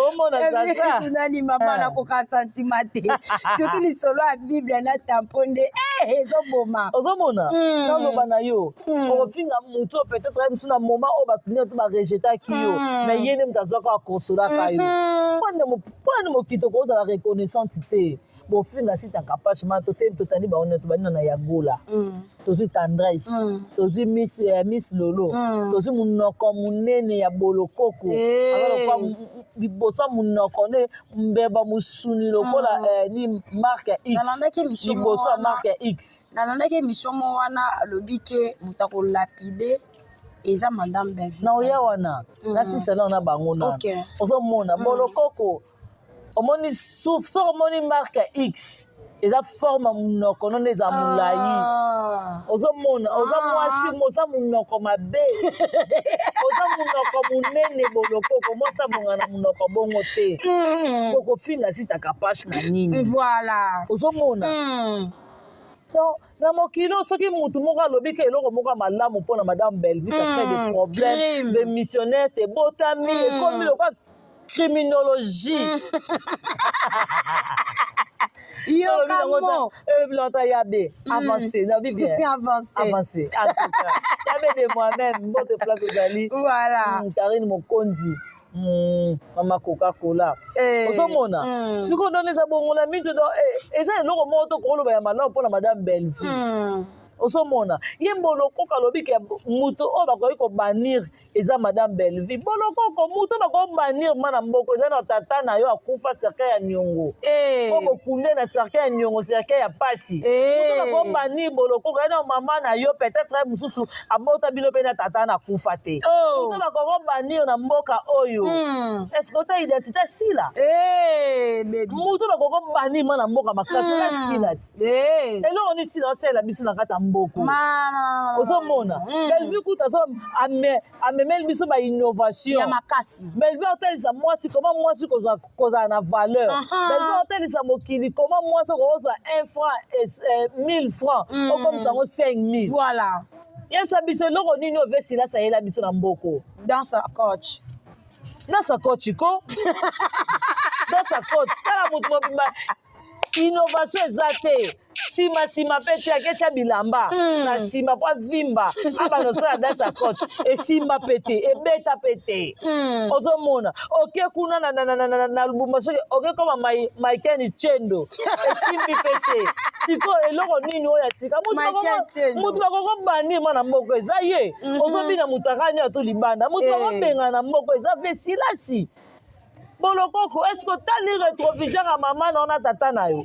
Omona zaza. Tunani mama, nakoka sentiment te, surtout lisolo ya Bible na tampo nde ezoboma. Ozomona, naloba na yo, okofinga motu oyo peut-être ye mosu na moment oyo bato nyonso barejetaki yo, mais ye nde moto azwaka, akonsolaka yo. Mpona mokili tokozala reconnaissante te. Bofinga sita Kapage ma totemi, totandi bango nyonso, tobandi na Yagola, tozwi Tendresse, tozwi Miss Lolo, tozwi monoko monene ya Bolokoko. Aza lokwa liboso ya monoko nde mbeba mosuni lokola ni marque ya X. Nalandaki émission liboso ya marque ya X. Nalandaki émission mo wana, alobi ke moto akolapider eza Madame Bellevue. Na oya wana, nasisa nao na bango nano. Ozomona, Bolokoko, omoni soki omoni marque ya X, eza forme ya monoko no nde eza molai. Ozomona, oza mwasi, oza monoko mabe, oza monoko monene. Bolokoko, mwasi abonga na monoko bongo te. Kokofinga sitaka pashe na nini? Voilà. Ozomona, donc na mokili oyo, soki mutu moko alobi ke eloko moko ya malamu mpona Madame Bellevue, ça crée des problèmes. De missionnaire te botami, ekomi lokola criminologie. Yoka mo. Bilota yabe avancé, nabi bien. Avancé. Avancé. En tout cas, yabe de moi-même, mbote place ozali. Voilà. Karine Mokonzi, mama Coca-Cola. Ozomona, sikoyo ndoni eza bongola mingi. Eza eloko moko tokoloba ya malamu mpona Madame Bellevue. Ozomona, ye Bolokoko alobi ke moto oyo bakoki kobannir eza Madame Bellevue. Bolokoko, moto bakoki kobannir mana mboko eza na tata na yo akufa cercueil ya niongo, po bokunde na cercueil ya niongo, cercueil ya pasi. Moto bakoki kobannir, Bolokoko, ye na mama na yo peut-être mosusu abota bino mpe na tata na akufa te. Moto bakoki kobannir na mboka oyo, est-ce que ota identité sila? Moto bakoki kobannir mana mboka makasi oza sila ti. Eloko nini sila osalela biso na kati ya mboko? Ozomona, Bellevue kuta azo amemeli biso bainnovation ya makasi. Bellevue aotalisa mwasi koma mwasi kozala na valeur. Bellevue aotalisa mokili koma mwasi okozwa 1 franc, 1000 franc, okomisa yango 5000. Voilà. Yebisa biso eloko nini oyo ve Silasi ayela biso na mboko? Dans sa coach. Na sa coach ko, dans sa coach. Tala, motu mobimba, innovation eza te. Nsima nsima mpe te, aketya bilamba na nsima po avimba, abanda osala dans sa coach, esimba mpe te, ebeta mpe te. Ozomona, oke kuna na Lubumba, soki oke koma Maiken Chendo, esimbi mpe te. Sikoyo eloko nini oyo ya sika mutu bakokobandi mwana moko eza ye? Ozobina moto akani ato libanda, mutu bakobengana na moko eza ve Silasi. Bolokoko, est-ce otali rétroviseur ya mama na yo na tata na yo?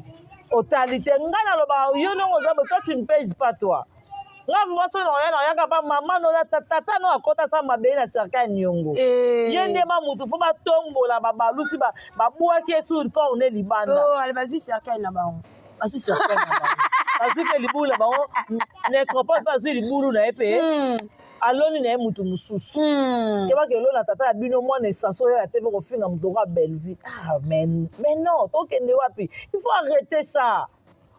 Otali te. Ngai nalobaka, yo ndongo oza boye, toi tu ne pèses pas, toi. Nga vraiment, soki nakoya, nakoyaka pa mama no na tata no akɔta sa mabele na cercueil ya niongo. Ye nde ma mutu fo batombola, babalusi, babwaki ye sur corps ne libanda. Bazwi cercueil na bango. Bazwi cercueil na bango, bazwi mpe libulu na bango, nécropole mpe azwi libulu na ye mpe aloni na ye mutu mosusu. Kebaka elona tata ya bino mwana esanso oyo ya te mpe kofinga moto oka Bellevue. Ah, mais non, tokende wapi? Il faut arrêter ça.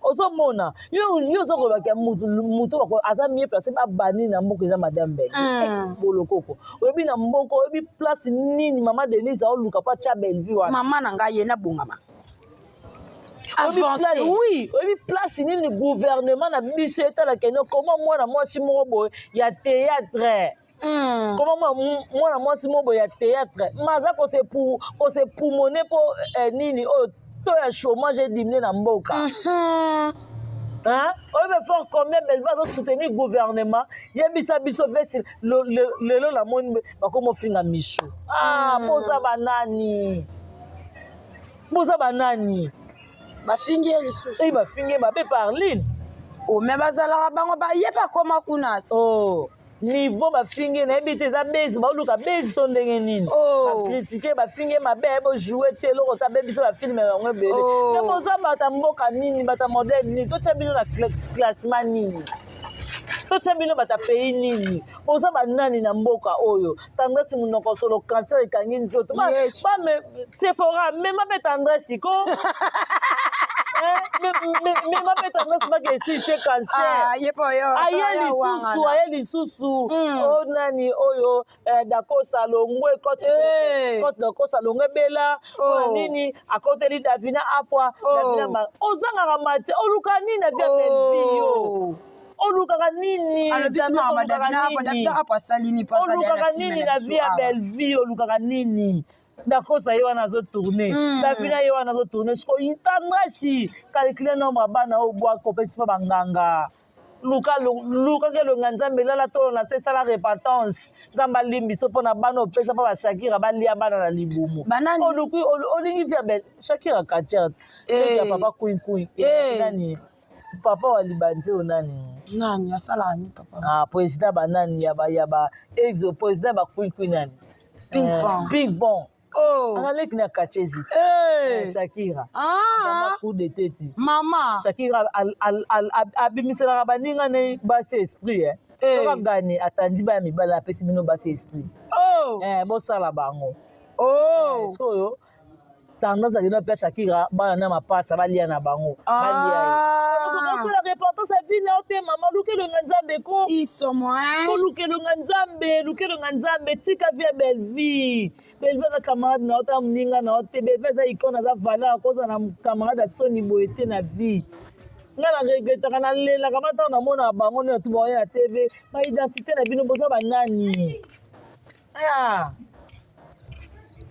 Ozomona, yo ozokolobaka mutu aza mieux placé babani na mboka, eza madame Belle. Bolokoko, oyebi na mboka, oyebi place nini mama Denise aoluka mpo atya Bellevue wana? Mama na ngai ye nabongama. Oui, oyebi place nini gouvernement na biso etalaka eno koma mwana mwasi moko boye ya théâtre? Koma mwana mwasi moko boye ya théâtre ma aza kose pumone mpo nini oyo to ya chômage ediminuer na mboka. Oyebi effort combien Bellevue azosoutenir gouvernement? Yebisa biso vesi. Lelo namoni bakoma ofinga Micho. Ah, boza banani? Boza banani? Bafingi ye lisusu? Ei, bafingi ye mabe par ligne. O, me bazalaka bango baye bakoma kuna. Oh, niveau bafingi ye, nayebi te, eza bezi, baoluka bezi to ndenge nini. Bacritiquer, bafingi ye mabe, bojouer te eloko te, abebisa bafilms yango ebele. Me boza bata mboka nini, bata modèle nini? Totya bino na classement nini? Totya bino bata pays nini? Boza banani na mboka oyo? Tendresse, monoko solo, cancer ekangi nzoto. Sephora, mema mpe Tendresse ko, mema mpe Tendresse baka esise cancer. Aye lisusu, aye lisusu. O nani oyo Dakosa longwe cote Dakosa longwe ebela mpona nini? Akoteli Davina apwa. Davina, ozangaka mate, oluka nini na vie ya Bellevue? Yo olukaka nini? Olukaka nini na vie ya Bellevue? Olukaka nini? Dakosa ye wana azotourner, Davina ye wana azotourner. Sikoyo Tendresse, calcule nombre ya bana oyo bwaka, opesi mpa banganga. Luka, lukaka elonga Nzambe, elala tolo na se, esala repentance, Nzambe alimbiso mpo na bana opesa mpa bashakira, balia bana na libumu. Oluki, olingi vie ya belle Shakira kachert ya papa Kuinkui nani, papa wa libanzi oyo nani? Nani asalaka ni papa? Ah, président banani ya ba ex président bakuikui nani? Ping pong. Ping pong. Oh. Azaleki na kachezi. Hey. Shakira. Ah. Coup de tête. Mama. Shakira abimiselaka baninga ne basi esprit. Eh. Hey. Soki agani, atandi baya mibali, apesi bino basi esprit. Oh. Eh, bosala bango. Oh. Eh, sikoyo tendance akenda mpe Shakira bana na mapasa balia na bango, balia ye. Osala repentance ya vie na yo te, mama, luka elonga Nzambe ko. Isomo. Oluka elonga Nzambe, luka elonga Nzambe, tika vie ya Bellevue. Bellevue aza camarade na yo ta, moninga na yo te. Bellevue aza icône, aza valeur, akozala na camarade ya soni boye te na vie. Nga na regrettaka, nalelaka ma ntango namonaka bango nde tu baoya na TV. Baidentité na bino, boza banani? Ah,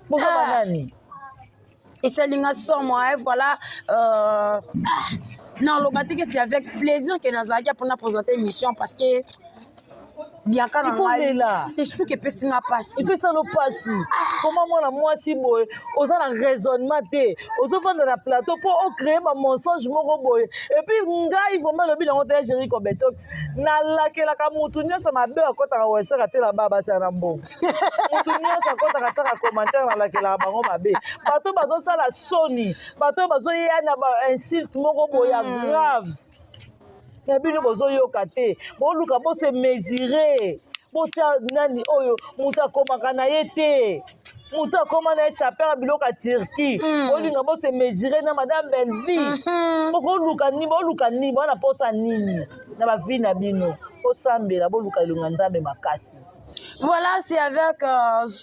boza banani? Esalinga somo, hein, voilà. Ah, naloba te que c'est avec plaisir que nazalaki mpona présenter émission, parce que Bianca na ngai te, suki epesi nga mpasi. Efesano mpasi. Koma mwana mwasi boye, oza na raisonnement te, ozofanda na plateau mpo ocréer bamensonge moko boye. Et puis ngai vraiment elobi nango te, Géri Cobetox, nalakelaka mutu nyonso mabe akɔtaka wesaka atiela ba basala na mbongo. Mutu nyonso akɔtaka tiaka commentaire, nalakelaka bango mabe. Bato bazosala soni, bato bazoya na bainsulte moko boye ya grave na bino, bozoyoka te. Boluka bose mesurer, botya nani oyo moto akomaka na ye te, moto akoma na ye saper ya biloko ya Turquie. Bolinga bose mesurer na madame Bellevue. Bokoluka nini? Boluka nini? Bwana posa nini na bavie na bino? Bosambela, boluka elonga Nzambe makasi. Voilà, c'est avec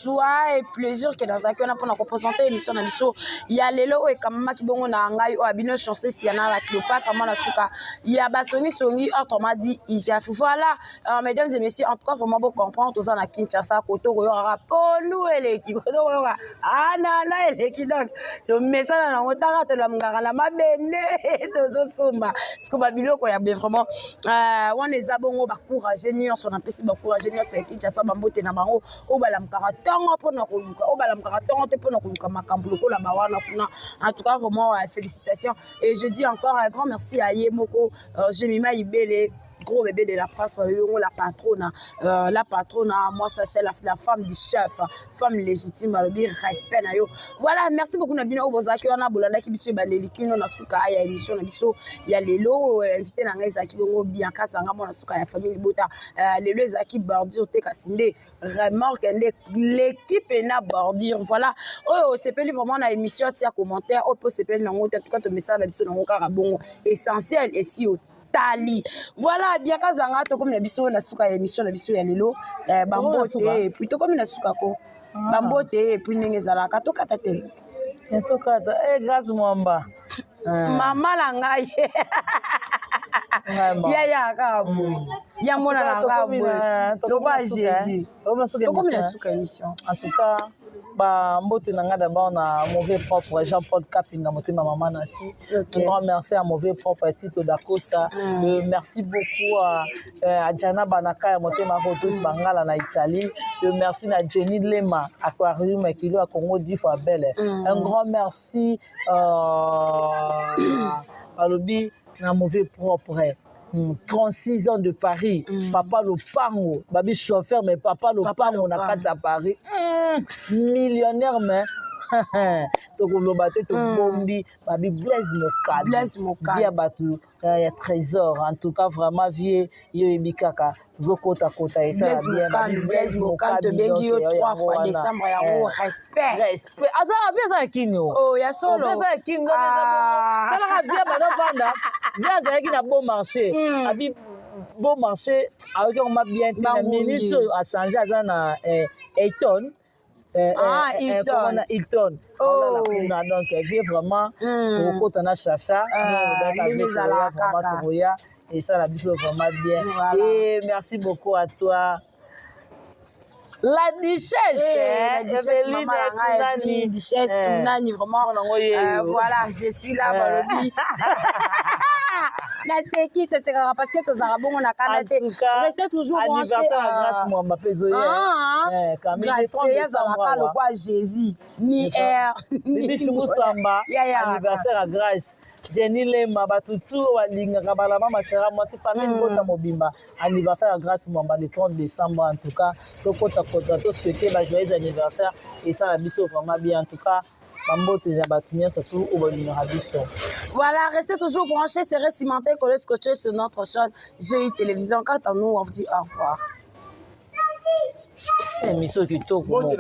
joie et plaisir que nazalaki wana mpona koprésenter émission na biso ya lelo oyo ekamamaki bongo na ngai oyo abino Chance Siana la Cléopâtre, mwana suka ya basongisongi, autrement dit IGF. Voilà, mesdames et messieurs, en tout cas vraiment bocomprendre, toza na Kinshasa, koto koyokaka pondu eleki, koto koyoka anana eleki. Donc tomesana nango, taka tolamukaka na mabende, tozosomba siko babiloko ya be. Vraiment wana eza bongo bacourage nyonso napesi, bacourage nyonso ya Kinshasa, bambote na bango oyo balamukaka ntongo mpona koluka, oyo balamukaka ntongo te mpona koluka makambo lokola bawana kuna. En tout cas vraiment, félicitations, et je dis encore un grand merci à ye moko Jemima Ibele. Gros bébé de la presse, babebi yango la patrona, la patrona mwasi Achel, la femme du chef, femme légitime, balobi respect na yo. Voilà, merci beaucoup na bino oyo bozalaki wana, bolandaki biso ebandeli kino na suka ya émission na biso ya lelo. Invité na ngai ezalaki bongo Bianca Zanga, mwana suka ya famille libota. Lelo ezalaki bordure te, kasi nde remorque nde l'équipe na bordure. Voilà, oyo osepeli vraiment na émission, tia commentaire. Oyo mpe osepeli nango te, en tout cas tomesala na biso nango kaka bongo, essentiel esi otali. Voilà, Bianca Zanga, tokomi na biso na suka ya émission na biso ya lelo. Bambote, et puis tokomi na suka ko bambote, et puis ndenge ezalaka, tokata te. Tokata. Grâce Mwamba. Mama na ngai, yaya kaka boye, ya mona na nga boye lokwa Jésus. Tokomi na suka émission. En tout cas, bambote na nga d'abord na mauvais propre Jean-Paul Kapinga, motema mama Nasi. Un grand merci à mauvais propre Tito Dacosta. Merci beaucoup à Jana Banaka ya motema Roto Bangala na Italie. Merci na Jenny Lema, Aquarium Kilo à Congo, 10 fois belle. Un grand merci, balobi na mauvais propre 36 ans de Paris, papa Lopango, babi chauffeur, mais papa Lopango na kati ya Paris, millionnaire, mais tokoloba te, tobombi. Babi Blaise Mokabi. Blaise Mokabi. Vie ya bato ya trésor. En tout cas, vraiment, vie yo oyebi kaka, tozokotakota, esala bien. Babi Blaise Mokabi, tobengi yo trois fois décembre yango, respect. Respect. Aza vie, aza ya kini o. Oh, ya solo. Aza ya kini. Talaka vie banovanda, vie azalaki na Beau Marché. Abi Beau Marché ayoki yango ma bien te na minute oyo, achange, aza na Eton. Hilton. Hilton. Oh. Kuna donc vie vraiment tokokota na chacha. Ndenge ezalaka kaka. Tokoya, esala biso vraiment bien. Et merci beaucoup à toi, la duchesse. Eh, la duchesse, maman na ngai, duchesse Tunani, vraiment. Voilà, je suis là, balobi naseki, tosekaka parce que tozalaka bongo na kanda te. Restez toujours branché. Grâce Mwamba mpe ezoya. Grâce mpe azalaka lokwa Jésus ni air. Bibi Musamba, anniversaire à Grâce, Jenny Lema, bato tu oyo balingaka balama mashara mwasi, famille mbota mobimba, anniversaire ya Grâce Mwamba le 30 décembre. En tout cas, tokotakota, tosouhaite ba joyeux anniversaire, esala biso vraiment bien. En tout cas, bambote ya bato nyonso tu oyo balingaka biso. Voilà, restez toujours branchés, serrés, cimentés, collés, scotchés sur notre chaîne GI Télévision. Quant à nous, on vous dit au revoir. Émission kitoko moko.